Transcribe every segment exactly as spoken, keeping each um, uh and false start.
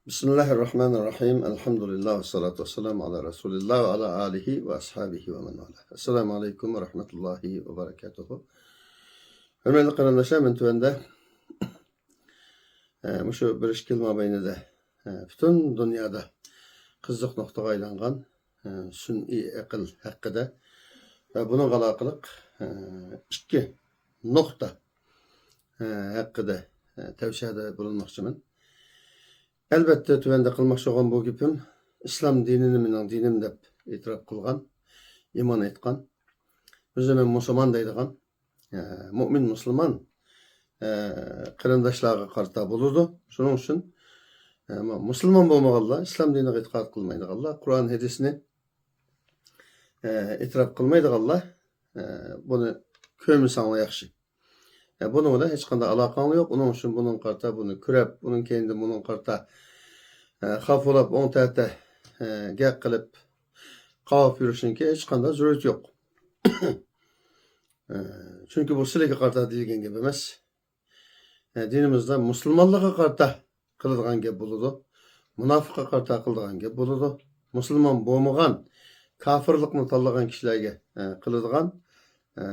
بىسمىللاھىررەھمانىررەھىم. ئەلھەمدۇلىللاھ ۋەسسالاتۇ ۋەسسالامۇ ئالا رەسۇلىللاھ ۋە ئالا ئالىھى ۋە ئەسھابىھى ۋە مەن ۋالا. ئەسسالامۇ ئەلەيكۇم ۋە رەھمەتۇللاھى ۋە بەرەكاتۇھۇ. ھۆرمەتلىك قېرىنداشلار، مەن تۆۋەندە، ئە، مۇشۇ بىر ئىككى يىل مابەينىدە، ئە، پۈتۈن دۇنيادا قىزىق نۇقتىغا ئايلانغان، ئە، سۈنئىي ئەقىل ھەققىدە ۋە بۇنىڭغا ئالاقىلىق، ئە، ئىككى نۇقتا، ئە، ھەققىدە، ئە، تەۋسىيەدە بۇلۇنماقچىمەن. ئەلۋەتتە، تۆۋەندە قىلماقچى بولغان بۇ گېپىم ئىسلام دىنىنى مېنىڭ دىنىم دەپ ئېتىراپ قىلغان، ئىمان ئېيتقان، ئۆزىنى مەن مۇسۇلمان دەيدىغان، ئە، مۆمىن مۇسۇلمان، ئە، قېرىنداشلارغا قارىتا بولىدۇ. شۇنىڭ ئۈچۈن، ئە، مۇسۇلمان بولمىغانلار، ئىسلام دىنىغا ئېتىقاد قىلمايدىغانلار، قۇرئان ھەدىسنى، ئە، ئېتىراپ قىلمايدىغانلار، ئە، بۇنى كۆرمىسەڭلار ياخشى. ئە، بۇنىڭ بىلەن ھېچقانداق ئالاقەڭلار يوق. ئۇنىڭ ئۈچۈن بۇنىڭغا قارىتا بۇنى كۆرۈپ، ئۇنىڭ كەينىدىن بۇنىڭغا قارىتا، ئە، خاپا بولۇپ، ئوڭ تەتە، ئە، گەپ قىلىپ، قاۋاپ يۈرۈشنىڭكى ھېچقانداق زۆرۈرىيىتى يوق. ئە، چۈنكى بۇ سىلىگە قارىتا دېيىلگەن گەپ ئەمەس. ئە، دىنىمىزدا مۇسۇلمانلارغا قارىتا قىلىدىغان گەپ بولىدۇ، مۇناپىققا قارىتا قىلىدىغان گەپ بولىدۇ، مۇسۇلمان بولمىغان، كاپىرلىقنى تاللىغان كىشىلەرگە، ئە، قىلىدىغان، ئە،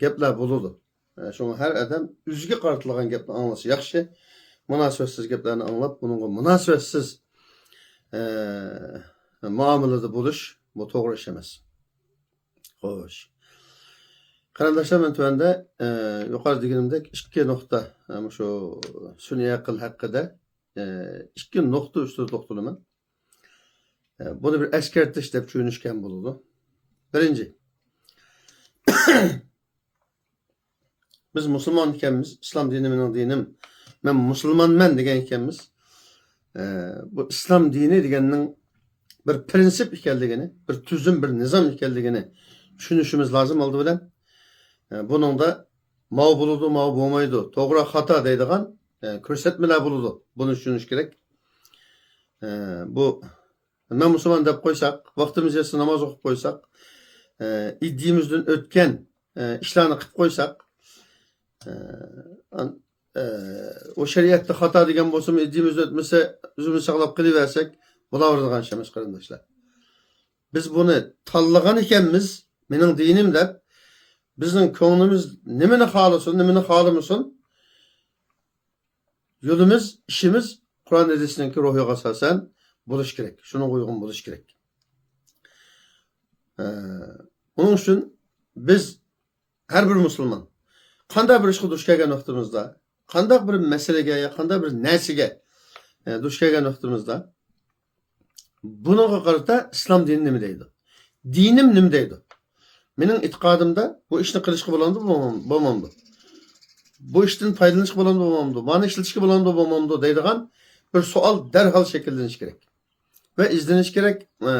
گەپلەر بولىدۇ. ئە، شۇڭا ھەر ئادەم ئۆزىگە قارىتىلغان گەپنى ئاڭلىسا ياخشى. مۇناسىۋەتسىز گەپلەرنى ئاڭلاپ، بۇنىڭغا مۇناسىۋەتسىز، ئە، مۇئامىلىدە بولۇش، بۇ توغرا ئىش ئەمەس. خوش. قېرىنداشلار، مەن تۆۋەندە، ئە، يۇقىرىدا دېگىنىمدەك ئىككى نۇقتا، ئە، مۇشۇ سۈنئىي ئەقىل ھەققىدە، ئە، ئىككى نۇقتا ئۈستىدە توختىلىمەن. ئە، بۇنى بىر ئەسكەرتىش دەپ چۈشىنىشكە ھەم بولىدۇ. بىرىنچى، بىز مۇسۇلمان ئىكەنمىز، ئىسلام دىنى مېنىڭ دىنىم، مەن مۇسۇلمانمەن دېگەن ئىكەنمىز. ئە، بۇ ئىسلام دىنى دېگەننىڭ بىر پىرىنسىپ ئىكەنلىكىنى، بىر تۈزۈم، بىر نىزام ئىكەنلىكىنى چۈشىنىشىمىز لازىم ئالدى بىلەن. ئە، بۇنىڭدا ماۋۇ بولىدۇ، ماۋۇ بولمايدۇ، توغرا، خاتا دەيدىغان، ئە، كۆرسەتمىلەر بولىدۇ. بۇنى چۈشىنىش كېرەك. ئە، بۇ مەن مۇسۇلمان دەپ قويساق، ۋاقتىمىز يەتسە ناماز ئوقۇپ قويساق، ئە، ئىدىيىمىزدىن ئۆتكەن، ئە، ئىشلارنى قىلىپ قويساق، ئە، ئان-، ئە، ئۇ شەرىئەتتە خاتا دېگەن بولسىمۇ، ئىدىيىمىزدىن ئۆتمىسە، ئۆزىمىزنى ساقلاپ قېلىۋەرسەك، بولاۋېرىدىغان ئىش ئەمەس، قېرىنداشلار. بىز بۇنى تاللىغان ئىكەنمىز، مېنىڭ دىنىم دەپ، بىزنىڭ كۆڭلىمىز نېمىنى خالىسۇن، نېمىنى خالىمىسۇن، يولىمىز، ئىشىمىز قۇرئان ھەدىسنىڭكى روھىغا ئاساسەن بولۇش كېرەك. شۇنىڭغا ئۇيغۇن بولۇش كېرەك. ئە، ئۇنىڭ ئۈچۈن بىز ھەر بىر مۇسۇلمان قانداق بىر ئىشقا دۇچ كەلگەن ۋاقتىمىزدا، قانداق بىر مەسىلىگە يا قانداق بىر نەرسىگە، ئە، دۇچ كەلگەن ۋاقتىمىزدا، بۇنىڭغا قارىتا ئىسلام دىنى نېمە دەيدۇ؟ دىنىم نېمە دەيدۇ؟ مېنىڭ ئېتىقادىمدا بۇ ئىشنى قىلىشقا بولامدۇ، بولمامدۇ؟ بۇ ئىشتىن پايدىلىنىشقا بولامدۇ، بولمامدۇ؟ مانا ئىشلىتىشكە بولامدۇ، بولمامدۇ دەيدىغان بىر سوئال دەرھال شەكىللىنىشى كېرەك. ۋە ئىزدىنىشى كېرەك. ئە،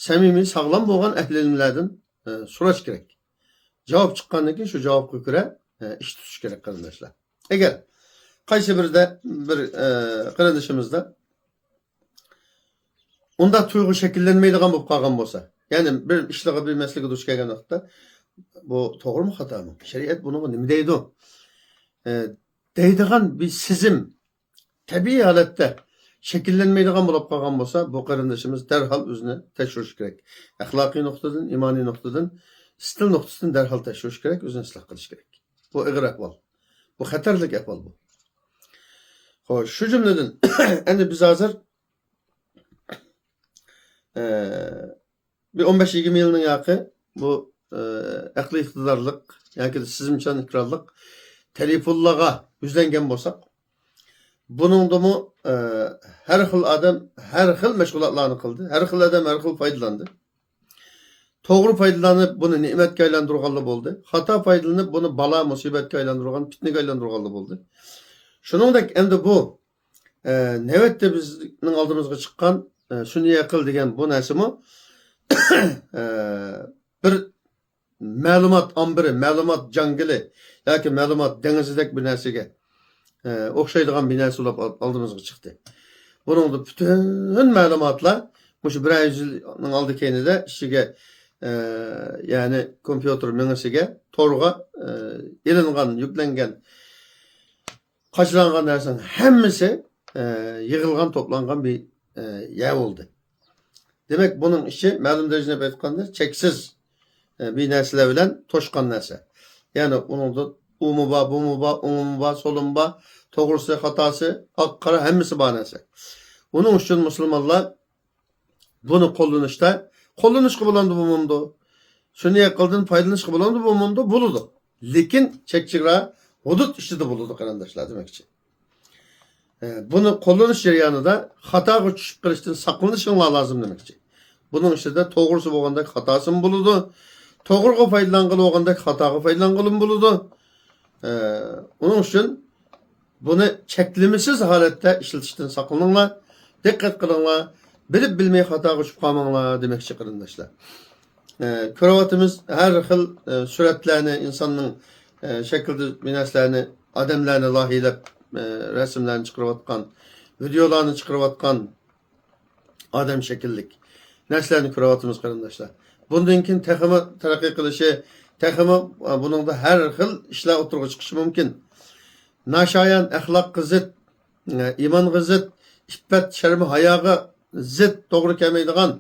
سەمىمىي، ساغلام بولغان ئەھلى ئىلىملەردىن، ئە، سوراش كېرەك. جاۋاب چىققاندىن كېيىن شۇ جاۋابقا كۆرە، ئە، ئىش تۇتۇش كېرەك، قېرىنداشلار. ئەگەر قايسى بىرىدە بىر، ئە، قېرىندىشىمىزدا ئۇنداق تۇيغۇ شەكىللەنمەيدىغان بولۇپ قالغان بولسا، يەنى بىر ئىشلارغا، بىر مەسىلىگە دۇچ كەلگەن ۋاقىتتا، بۇ توغرىمۇ، خاتامۇ؟ شەرىئەت بۇنىڭغا نېمە دەيدۇ؟ ئە، دەيدىغان بىر سېزىم تەبىئىي ھالەتتە شەكىللەنمەيدىغان بولۇپ قالغان بولسا، بۇ قېرىندىشىمىز دەرھال ئۆزىنى تەكشۈرۈشى كېرەك. ئەخلاقىي نۇقتىدىن، ئىمانىي نۇقتىدىن، ئىستىل نۇقتىسىدىن دەرھال تەكشۈرۈشى كېرەك، ئۆزىنى ئىسلاھ قىلىشى كېرەك. بۇ ئېغىر ئەھۋال. بۇ خەتەرلىك ئەھۋال بۇ. خوش، شۇ جۈملىدىن ئەمدى بىز ھازىر، ئە، بىر ئون بەش يىگىرمە يىلنىڭ ياقى بۇ، ئە، ئەقلىي ئىقتىدارلىق ياكى سېزىمچان ئېكرانلىق تېلېفونلارغا يۈزلەنگەن بولساق، بۇنىڭدىمۇ، ئە، ھەر خىل ئادەم ھەر خىل مەشغۇلاتلارنى قىلدى، ھەر خىل ئادەم ھەر خىل پايدىلاندى. توغرا پايدىلىنىپ بۇنى نېمەتكە ئايلاندۇرغانلار بولدى، خاتا پايدىلىنىپ بۇنى بالا مۇسىبەتكە ئايلاندۇرغان، پىتنىگە ئايلاندۇرغانلار بولدى. شۇنىڭدەك ئەمدى بۇ، ئە، نۆۋەتتە بىزنىڭ ئالدىمىزغا چىققان، ئە، سۈنئىي ئەقىل دېگەن بۇ نەرسىمۇ، ئە، بىر مەلۇمات ئامبىرى، مەلۇمات جاڭگىلى ياكى مەلۇمات دېڭىزىدەك بىر نەرسىگە، ئە، ئوخشايدىغان بىر نەرسە بولۇپ ئال-، ئالدىمىزغا چىقتى. بۇنىڭدا پۈتۈن مەلۇماتلار مۇشۇ بىرەر يۈز يىلنىڭ ئالدى كەينىدە ئىچىگە، ئە، يەنى كومپيۇتېر مېڭىسىگە، تورغا، ئە، ئېلىنغان، يۈكلەنگەن، قاچىلانغان نەرسىنىڭ ھەممىسى ئە، يىغىلغان، توپلانغان بىر، ئە، يەر بولدى. دېمەك، بۇنىڭ ئىچى مەلۇم دەرىجىدە ئېيتقاندا چەكسىز، ئە، بىر نەرسىلەر بىلەن توشقان نەرسە. يەنى ئۇنىڭدا ئۇمۇ بار، بۇمۇ بار، ئوڭىمۇ بار، سولىمۇ بار، توغرىسى، خاتاسى، ئاق، قارا ھەممىسى بار نەرسە. ئۇنىڭ ئۈچۈن مۇسۇلمانلار بۇنى قوللىنىشتا، قوللىنىشقا بولامدۇ، بولمامدۇ؟ سۈنئىي ئەقىلدىن پايدىلىنىشقا بولامدۇ، بولمامدۇ؟ بولىدۇ. لېكىن چەك چېگرا، ھۇدۇد ئىچىدە بولىدۇ، قېرىنداشلار، دېمەكچى. ئە، بۇنى قوللىنىش جەريانىدا خاتاغا چۈشۈپ قېلىشتىن ساقلىنىشىڭلار لازىم دېمەكچى. بۇنىڭ ئىچىدە توغرىسى بولغاندەك خاتاسىمۇ بولىدۇ. توغرىغا پايدىلانغىلى بولغاندەك خاتاغا پايدىلانغىلىمۇ بولىدۇ. ئە، ئۇنىڭ ئۈچۈن بۇنى چەكلىمىسىز ھالەتتە ئىشلىتىشتىن ساقلىنىڭلار. دىققەت قىلىڭلار. بىلىپ بىلمەي خاتاغا چۈشۈپ قالماڭلار دېمەكچى، قېرىنداشلار. ئە، كۆرۈۋاتىمىز، ھەر خىل، ئە، سۈرەتلەرنى، ئىنساننىڭ، ئە، شەكلىدە بىر نەرسىلەرنى، ئادەملەرنى لايىھەلەپ، ئە، رەسىملەرنى چىقىرىۋاتقان، ۋىدېئولارنى چىقىرىۋاتقان ئادەم شەكىللىك نەرسىلەرنى كۆرۈۋاتىمىز، قېرىنداشلار. بۇندىن كېيىن تېخىمۇ تەرەققىي قىلىشى، تېخىمۇ، ئە، بۇنىڭدا ھەر خىل ئىشلار ئوتتۇرىغا چىقىشى مۇمكىن. ناشايان، ئەخلاققا زىت، ئە، ئىمانغا زىت، ئىپپەت، شەرم-ھاياغا زىت، توغرا كەلمەيدىغان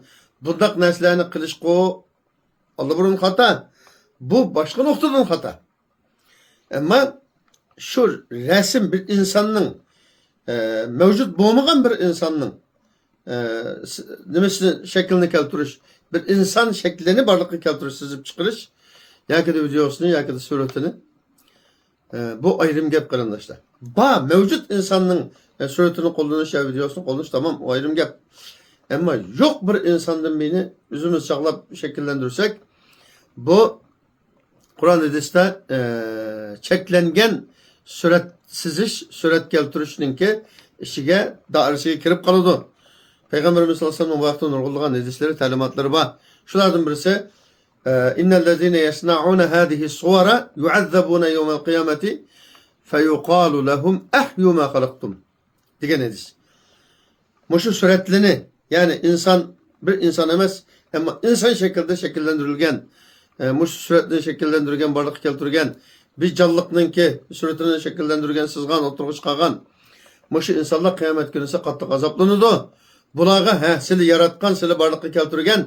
بۇنداق نەرسىلەرنى قىلىشقۇ ئاللىبۇرۇن خاتا. بۇ باشقا نۇقتىدىن خاتا. ئەمما شۇ رەسىم بىر ئىنساننىڭ، ئە، مەۋجۇت بولمىغان بىر ئىنساننىڭ، ئە، س-، نېمىسىنى، شەكلىنى كەلتۈرۈش، بىر ئىنسان شەكلىنى بارلىققا كەلتۈرۈش، سىزىپ چىقىرىش ياكىدا ۋىدېئوسىنى ياكىدا سۈرىتىنى، ئە، بۇ ئايرىم گەپ، قېرىنداشلار. بار، مەۋجۇت ئىنساننىڭ، ئە، سۈرىتىنى قوللىنىش يا ۋىدېئوسىنى قوللىنىش، تامام، ئۇ ئايرىم گەپ. ئەمما يوق بىر ئىنساندىن بىرنى ئۆزىمىز چاغلاپ شەكىللەندۈرسەك، بۇ قۇرئان ھەدىستە، ئە، چەكلەنگەن سۈرەت سىزىش، سۈرەت كەلتۈرۈشنىڭكى ئىچىگە، دائىرىسىگە كىرىپ قالىدۇ. پەيغەمبىرىمىز سەللەللاھۇ ئەلەيھى ۋەسەللەم بۇ ھەقتە نۇرغۇنلىغان ھەدىسلىرى، تەلىماتلىرى بار. شۇلاردىن بىرسى، ئە، «إن الذين يصنعون هذه الصور يعذبون يوم القيامة فيقال لهم أحيوا ما خلقتم» دېگەن ھەدىس. مۇشۇ سۈرەتلىنى، يەنى ئىنسان، بىر ئىنسان ئەمەس، ئەمما ئىنسان شەكلىدە شەكىللەندۈرۈلگەن، ئە، مۇشۇ سۈرەتنى شەكىللەندۈرگەن، بارلىققا كەلتۈرگەن، بىر جانلىقنىڭكى سۈرىتىنى شەكىللەندۈرگەن، سىزغان، ئوتتۇرىغا چىقارغان مۇشۇ ئىنسانلار قىيامەت كۈنىسى قاتتىق ئازابلىنىدۇ. بۇلارغا، ھە، سىلى ياراتقان، سىلى بارلىققا كەلتۈرگەن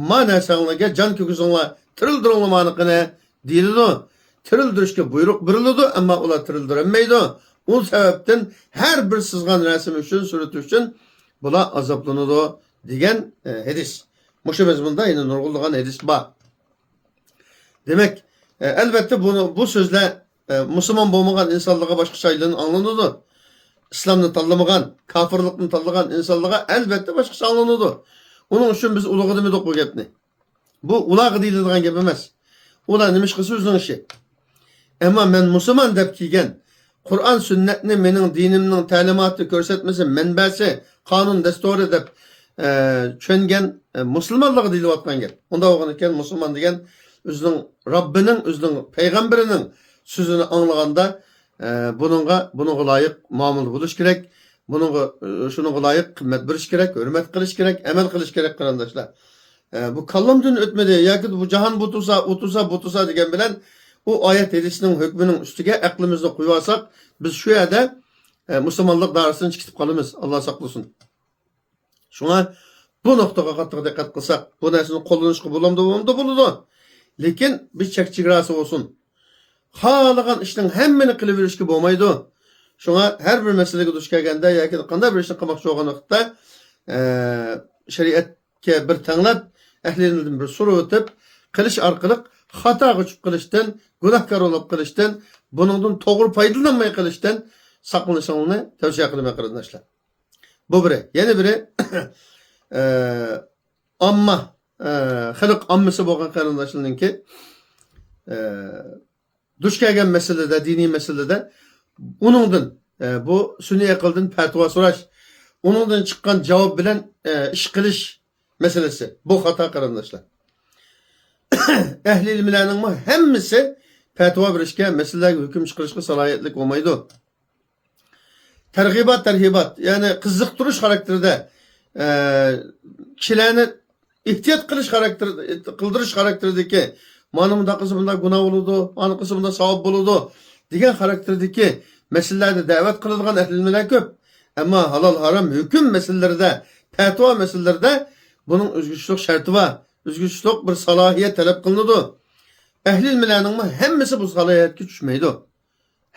ما نەرسەڭلارگە جان كىرگۈزۈڭلار، تىرىلدۈرۈڭلار مانىقىنى، دېيىلىدۇ. تىرىلدۈرۈشكە بۇيرۇق بېرىلىدۇ، ئەمما ئۇلار تىرىلدۈرەلمەيدۇ. ئۇ سەۋەبتىن ھەر بىر سىزغان رەسىم ئۈچۈن، سۈرىتى ئۈچۈن بۇلار ئازابلىنىدۇ، دېگەن، ئە، ھەدىس. مۇشۇ مەزمۇندا يەنە نۇرغۇنلىغان ھەدىس بار. دېمەك، ئە، ئەلۋەتتە، بۇنى، بۇ سۆزلەر، ئە، مۇسۇلمان بولمىغان ئىنسانلارغا باشقىچە ئاڭلىنىدۇ. ئىسلامنى تاللىمىغان، كاپىرلىقنى تاللىغان ئىنسانلارغا ئەلۋەتتە باشقىچە ئاڭلىنىدۇ. ئۇنىڭ ئۈچۈن بىز ئۇلىغا دېمىدۇق بۇ گەپنى. بۇ ئۇلارغا دېيىلىدىغان گەپ ئەمەس. ئۇلار نېمە ئىش قىلسا ئۆزىنىڭ ئىشى. ئەمما مەن مۇسۇلمان دەپ كىيگەن، قۇرئان سۈننەتنى مېنىڭ دىنىمنىڭ تەلىماتى، كۆرسەتمىسى، مەنبەسى، قانۇن دەستۇرى دەپ، ئە، چۈشەنگەن، ئە، مۇسۇلمانلارغا دېيىلىۋاتقان گەپ. ئۇنداق بولغان ئىكەن، مۇسۇلمان دېگەن ئۆزىنىڭ رەببىنىڭ، ئۆزىنىڭ پەيغەمبىرىنىڭ سۆزىنى ئاڭلىغاندا، ئە، بۇنىڭغا، بۇنىڭغا لايىق مۇئامىلىدە بولۇش كېرەك. بۇنىڭغا، ئە، شۇنىڭغا لايىق قىممەت بېرىش كېرەك، ھۆرمەت قىلىش كېرەك، ئەمەل قىلىش كېرەك، قېرىنداشلار. ئە، بۇ كاللامدىن ئۆتمىدى ياكى بۇ جاھان بۇ تۇرسا، ئۇ تۇرسا، بۇ تۇرسا دېگەن بىلەن ئۇ ئايەت ھەدىسنىڭ ھۆكمىنىڭ ئۈستىگە ئەقلىمىزنى قويۇۋالساق، بىز شۇ يەردە، ئە، مۇسۇلمانلىق دائىرىسىدىن چىقىپ قالىمىز. ئاللا ساقلىسۇن. شۇڭا بۇ نۇقتىغا قاتتىق دىققەت قىلساق، بۇ نەرسىنى قوللىنىشقا بولامدۇ؟ بولامدۇ؟ بولىدۇ. لېكىن بىر چەك چېگراسى بولسۇن. خالىغان ئىشنىڭ ھەممىنى قىلىۋېرىشكە بولمايدۇ. شۇڭا ھەر بىر مەسىلىگە دۇچ كەلگەندە ياكى قانداق بىر ئىشنى قىلماقچى بولغان ۋاقىتتا، ئە، شەرىئەتكە بىر تەڭلەپ، ئەھلى ئىلىمدىن بىر سورىۋېتىپ قىلىش ئارقىلىق خاتاغا چۈشۈپ قېلىشتىن، گۇناھكار بولۇپ قېلىشتىن، بۇنىڭدىن توغرا پايدىلانماي قېلىشتىن ساقلىنىشىڭلارنى تەۋسىيە قىلىمەن، قېرىنداشلار. بۇ بىرى. يەنە بىرى، ئە، ئامما، ئە، خەلق ئاممىسى بولغان قېرىنداشلارنىڭكى، ئە، دۇچ كەلگەن مەسىلىدە، دىنىي مەسىلىدە ئۇنىڭدىن، ئە، بۇ سۈنئىي ئەقىلدىن پەتىۋا سوراش، ئۇنىڭدىن چىققان جاۋاب بىلەن، ئە، ئىش قىلىش مەسىلىسى. بۇ خاتا، قېرىنداشلار. ئەھلى ئىلىملەرنىڭمۇ ھەممىسى پەتىۋا بېرىشكە، مەسىلىلەرگە ھۆكۈم چىقىرىشقا سالاھىيەتلىك بولمايدۇ. تەرغىبات، تەرھىبات، يەنى قىزىقتۇرۇش خاراكتېرىدە، ئە، كىشىلەرنى ئېھتىيات قىلىش خاراكتېر، قىلدۇرۇش خاراكتېرىدىكى، مانا مۇنداق قىلسا مۇنداق گۇناھ بولىدۇ، ئانا قىلسا مۇنداق ساۋاب بولىدۇ دېگەن خاراكتېردىكى مەسىلىلەردە دەۋەت قىلىدىغان ئەھلى ئىلىملەر كۆپ. ئەمما ھالال ھارام ھۆكۈم مەسىلىلىرىدە، پەتىۋا مەسىلىلىرىدە بۇنىڭ ئۆزگىچىلىك شەرتى بار. ئۆزگىچىلىك بىر سالاھىيەت تەلەپ قىلىنىدۇ. ئەھلى ئىلىملەرنىڭمۇ ھەممىسى بۇ سالاھىيەتكە چۈشمەيدۇ.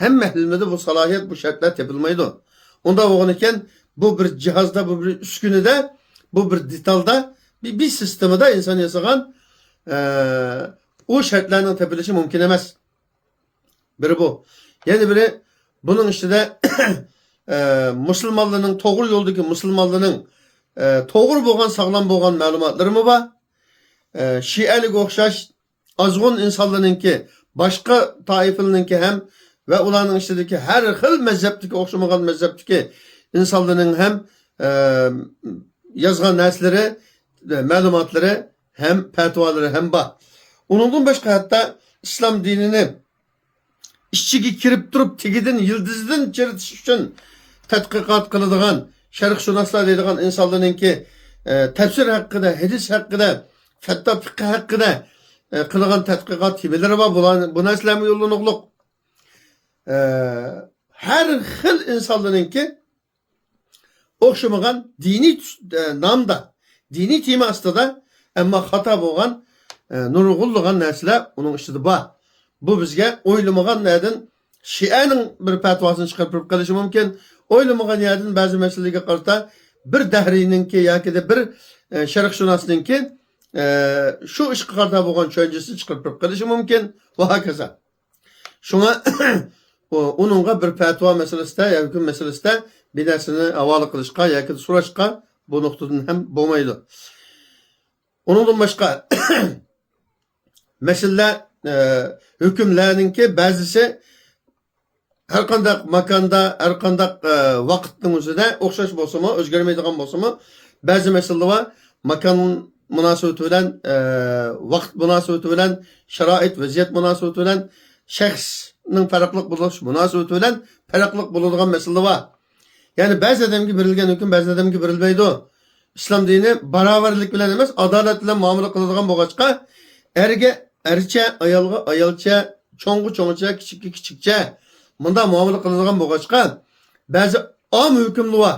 ھەممە ئەھلىمىزدە بۇ سالاھىيەت، بۇ شەرتلەر تېپىلمايدۇ. ئۇنداق بولغان ئىكەن، بۇ بىر جىھازدا، بۇ بىر ئۈسكۈنىدە، بۇ بىر دېتالدا، بىر، بىر سىستېمىدا ئىنسان ياسىغان، ئە، ئۇ شەرتلەرنىڭ تېپىلىشى مۇمكىن ئەمەس. بىرى بۇ. يەنە بىرى، بۇنىڭ ئىچىدە، ئە، مۇسۇلمانلارنىڭ، توغرا يولدىكى مۇسۇلمانلارنىڭ، ئە، توغرا بولغان، ساغلام بولغان مەلۇماتلىرىمۇ بار. ئە، شىئەلىگە ئوخشاش ئازغۇن ئىنسانلارنىڭكى، باشقا تائىپىلەرنىڭكى ھەم ۋە ئۇلارنىڭ ئىچىدىكى ھەر خىل مەزھەپتىكى، ئوخشىمىغان مەزھەپتىكى ئىنسانلارنىڭ ھەم، ئە، يازغان نەرسىلىرى، مەلۇماتلىرى ھەم پەتىۋالىرى ھەم بار. ئۇنىڭدىن باشقا ھەتتا ئىسلام دىنىنى ئىچىگە كىرىپ تۇرۇپ، تېگىدىن، يىلدىزىدىن چىرىتىش ئۈچۈن تەتقىقات قىلىدىغان، شەرقشۇناسلار دەيدىغان ئىنسانلارنىڭكى، ئە، تەپسىر ھەققىدە، ھەدىس ھەققىدە، ھەتتا فىقھى ھەققىدە، ئە، قىلغان تەتقىقات تېمىلىرى بار. بۇلار، بۇ نەرسىلەرمۇ يوللىنىقلىق. ئە، ھەر خىل ئىنسانلارنىڭكى ئوخشىمىغان دىنىي تۈس-، ئە، نامدا، دىنىي تېما ئاستىدا، ئەمما خاتا بولغان، ئە، نۇرغۇنلىغان نەرسىلەر ئۇنىڭ ئىچىدە بار. بۇ بىزگە ئويلىمىغان نەدىن شىئەنىڭ بىر پەتىۋاسىنى چىقىرىپ بېرىپ قېلىشى مۇمكىن. ئويلىمىغان يەردىن بەزى مەسىلىگە قارىتا بىر دەھرىينىڭكى ياكىدە بىر، ئە، شەرقشۇناسنىڭكى، ئە، شۇ ئىشقا قارىتا بولغان چۈشەنچىسىنى چىقىرىپ بېرىپ قېلىشى مۇمكىن ۋە ھاكازا. شۇڭا ئۇ-، ئۇنىڭغا بىر پەتىۋا مەسىلىسىدە يا ھۆكۈم مەسىلىسىدە بىر نەرسىنى ھاۋالە قىلىشقا ياكى سوراشقا بۇ نۇقتىدىن ھەم بولمايدۇ. ئۇنىڭدىن باشقا مەسىلىلەر، ئە، ھۆكۈملەرنىڭكى بەزىسى ھەر قانداق ماكاندا، ھەر قانداق، ئە، ۋاقىتنىڭ ئۆزىدە ئوخشاش بولسىمۇ، ئۆزگەرمەيدىغان بولسىمۇ، بەزى مەسىلىلەر بار. ماكان مۇناسىۋىتى بىلەن، ئە، ۋاقىت مۇناسىۋىتى بىلەن، شارائىت، ۋەزىيەت مۇناسىۋىتى بىلەن، شەخسنىڭ پەرقلىق بولۇش مۇناسىۋىتى بىلەن پەرقلىق بولىدىغان مەسىلىلەر بار. يەنى بەزى ئادەمگە بېرىلگەن ھۆكۈم بەزى ئادەمگە بېرىلمەيدۇ. ئىسلام دىنى باراۋەرلىك بىلەن ئەمەس، ئادالەت بىلەن مۇئامىلە قىلىدىغان بولغاچقا، ئەرگە ئەرچە، ئايالغا ئايالچە، چوڭغا چوڭچە، كىچىككە كىچىكچە مۇنداق مۇئامىلە قىلىدىغان بولغاچقا، بەزى ئام ھۆكۈملىرى بار.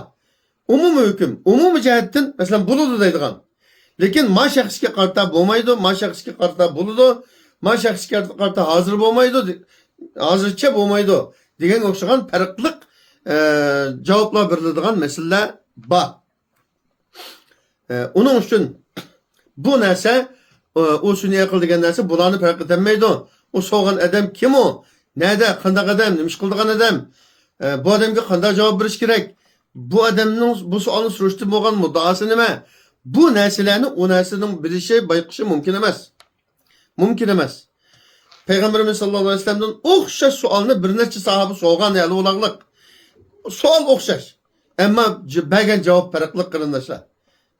ئومۇمىي ھۆكۈم، ئومۇمىي جەھەتتىن، مەسىلەن، بولىدۇ دەيدىغان. لېكىن ما شەخسكە قارىتا بولمايدۇ، ما شەخسكە قارىتا بولىدۇ، ما شەخسكە قارىتا ھازىر بولمايدۇ، دې-، ھازىرچە بولمايدۇ دېگەنگە ئوخشىغان پەرقلىق، ئە، جاۋابلار بېرىلىدىغان مەسىلىلەر بار. ئە، ئۇنىڭ ئۈچۈن بۇ نەرسە، ئۇ، ئۇ سۈنئىي ئەقىل دېگەن نەرسە بۇلارنى پەرق ئېتەلمەيدۇ. ئۇ سورىغان ئادەم كىم ئۇ؟ نەدە؟ قانداق ئادەم؟ نېمە ئىش قىلىدىغان ئادەم؟ ئە، بۇ ئادەمگە قانداق جاۋاب بېرىش كېرەك؟ بۇ ئادەمنىڭ بۇ سوئالنى سورىشىدىن بولغان مۇددىئاسى نېمە؟ بۇ نەرسىلەرنى ئۇ نەرسىنىڭ بىلىشى، بايقىشى مۇمكىن ئەمەس. مۇمكىن ئەمەس. پەيغەمبىرىمىز ساللاللاھۇ ئەلەيھى ۋەسەللەمدىن ئوخشاش سوئالنى بىر نەچچە ساھابە سورىغان ھېلى ئۇلاغلىق. سوئال ئوخشاش. ئەمما ج-، بەرگەن جاۋاب پەرقلىق، قېرىنداشلار.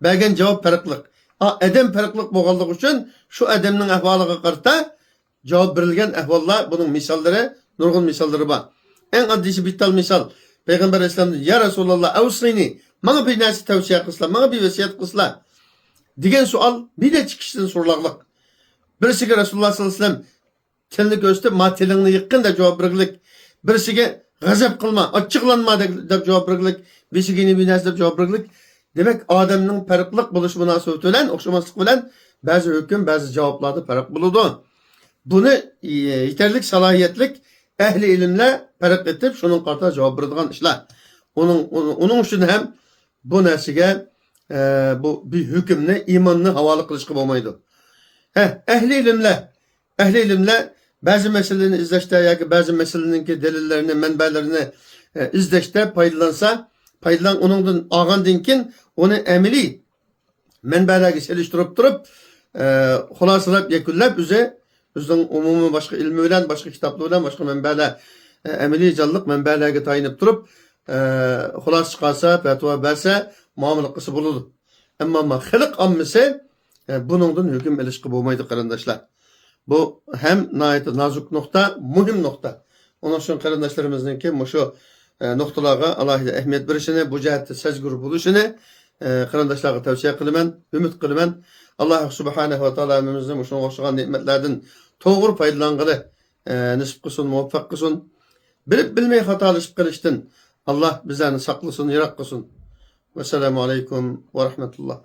بەرگەن جاۋاب پەرقلىق. ئا، ئادەم پەرقلىق بولغانلىقى ئۈچۈن شۇ ئادەمنىڭ ئەھۋالىغا قارىتا جاۋاب بېرىلگەن ئەھۋاللار، بۇنىڭ مىساللىرى، نۇرغۇن مىساللىرى بار. ئەڭ ئاددىيسى، بىر تال مىسال. پەيغەمبەر ئەلەيھىسسالامدىن، يا رەسۇلاللا، ئەۋسىنى، ماڭا بىر نەرسە تەۋسىيە قىلسىلا، ماڭا بىر ۋەسىيەت قىلسىلا، دېگەن سوئال بىر نەچچە كىشىدىن سورىلاغلىق. بىرسىگە رەسۇلۇللا ساللاللاھۇ ئەلەيھى ۋەسەللەم تىلنى كۆرسىتىپ، ما تىلىڭنى يىغقىن دەپ جاۋاب بەرگىلىك. بىرسىگە غەزەپ قىلما، ئاچچىقلانما دەپ، دەپ جاۋاب بەرگىلىك. بىرسىگە يەنە بىر نەرسە دەپ جاۋاب بەرگىلىك. دېمەك، ئادەمنىڭ پەرقلىق بولۇشى مۇناسىۋىتى بىلەن، ئوخشىماسلىقى بىلەن بەزى ھۆكۈم، بەزى جاۋابلاردا پەرق بولىدۇ. بۇنى، ئى، يېتەرلىك سالاھىيەتلىك ئەھلى ئىلىملەر پەرق ئېتىپ، شۇنىڭغا قارىتا جاۋاب بېرىدىغان ئىشلار. ئۇنىڭ، ئۇنىڭ، ئۇنىڭ ئۈچۈن ھەم بۇ نەرسىگە، ئە، بۇ بىر ھۆكۈمنى، ئىمامنى ھاۋالە قىلىشقا بولمايدۇ. ھە، ئەھلى ئىلىملەر، ئەھلى ئىلىملەر بەزى مەسىلىنى ئىزدەشتە ياكى بەزى مەسىلىنىڭكى دەلىللىرىنى، مەنبەلىرىنى، ئە، ئىزدەشتە پايدىلانسا، پايدىلان-، ئۇنىڭدىن ئالغاندىن كېيىن ئۇنى ئەمەلىي مەنبەلەرگە سېلىشتۇرۇپ تۇرۇپ، ئە، خۇلاسىلاپ يەكۈنلەپ، ئۆزى، ئۆزىنىڭ ئومۇمىي باشقا ئىلمى بىلەن، باشقا كىتابلار بىلەن، باشقا مەنبەلەر، ئە، ئەمەلىي جانلىق مەنبەلەرگە تايىنىپ تۇرۇپ، ئە، خۇلاسە چىقارسا، پەتىۋا بەرسە، مۇئامىلە قىلسا بولىدۇ. ئەمما ما خەلق ئاممىسى، ئە، بۇنىڭدىن ھۆكۈم ئېلىشقا بولمايدۇ، قېرىنداشلار. بۇ ھەم ناھايىتى نازۇك نۇقتا، مۇھىم نۇقتا. ئۇنىڭ ئۈچۈن قېرىنداشلىرىمىزنىڭكى مۇشۇ، ئە، نۇقتىلارغا ئالاھىدە ئەھمىيەت بېرىشىنى، بۇ جەھەتتە سەزگۈر بولۇشىنى، ئە، قېرىنداشلارغا تەۋسىيە قىلىمەن، ئۈمىد قىلىمەن. ئاللاھ سۇبھانەھۇ ۋە تائالا ھەممىمىزنى مۇشۇنىڭغا ئوخشىغان نېمەتلەردىن توغرا پايدىلانغىلى، ئە، نېسىپ قىلسۇن، مۇۋەپپەق قىلسۇن. بىلىپ بىلمەي خاتالىشىپ قېلىشتىن، ئاللا بىزلەرنى ساقلىسۇن، يىراق قىلسۇن. ۋەسسالامۇ ئەلەيكۇم ۋە رەھمەتۇللا.